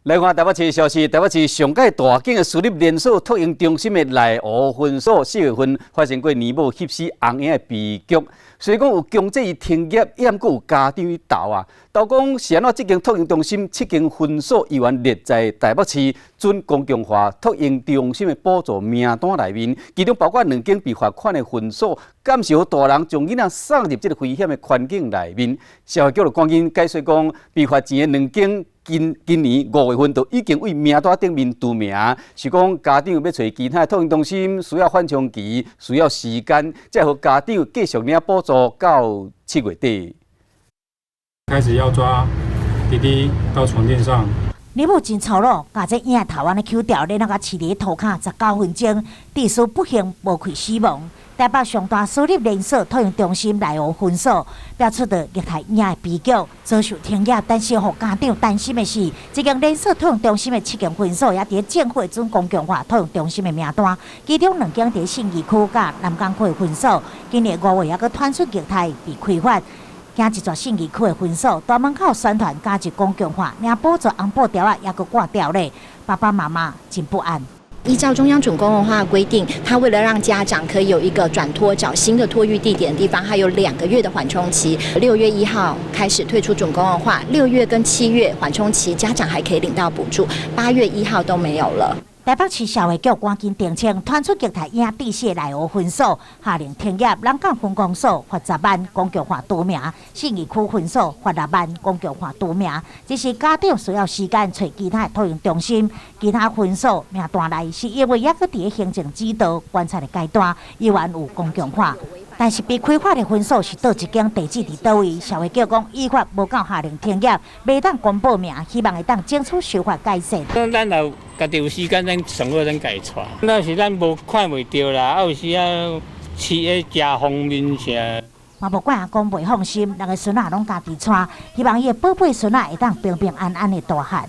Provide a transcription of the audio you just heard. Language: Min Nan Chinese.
來看台北市的消息，台北市上蓋大間的私立連鎖托嬰中心的內湖分所，4月份發生過奶母翕死翁嬰的悲劇。雖然講有強制伊停業，抑毋過有家長去投啊。投講是按怎這間托嬰中心七間分所猶原列在台北市準公共化托嬰中心的補助名單內面，其中包括兩間被罰款的分所，敢是予大人將囡仔送入這个危險的環境內面？社會局就趕緊解釋講，被罰錢的兩間，今今年5月份就已經對名單頂面除名，是講家長欲揣其他的托嬰中心需要緩衝期，需要時間，才予家長繼續領補助到7月底。開始要抓弟弟到床墊上。奶母真粗魯，共這嬰仔頭按呢搝掉，然後共飼佇塗跤19分鐘，致使不幸無氣死亡。台北上大私立連鎖托嬰中心內湖分所，爆出著虐待嬰仔的悲劇，遭受停業。但是，予家長擔心的是，這間連鎖托嬰中心的七間分所，也佇政府準公共化托嬰中心的名單，其中兩間佇信義區佮南港區的分所，今年5月猶閣傳出虐待被開罰。今一逝信義區的分所，大門口宣傳加入公共化，領補助紅布條仔猶閣掛掉咧，爸爸媽媽真不安。依照中央準公共化規定，他為了讓家長可以有一個轉托找新的托育地點的地方，還有2個月的緩衝期。6月1號開始退出準公共化，6月跟7月緩衝期，家長還可以領到補助，8月1號都沒有了。台北市社會局趕緊澄清，傳出虐待嬰致死的內湖分所下令停業，南港分公所罰10萬，公共化除名；信義區分所罰6萬，公共化除名。只是家長需要時間揣其他的托嬰中心，其他分所名單內是因為猶閣佇行政指導觀察的階段，猶原有公共化。但是被開罰的分所是佗一間，地址佇佗位？社會局講依法無夠下令停業，袂當公布名，希望會當爭取修法改善。咱若家己有時間，咱上好咱家己帶。那是咱無看袂著啦，啊有時啊飼的食方面啥。嘛無怪阿公袂放心，兩个孫仔攏家己帶，希望伊的寶貝孫仔會當平平安安的大漢。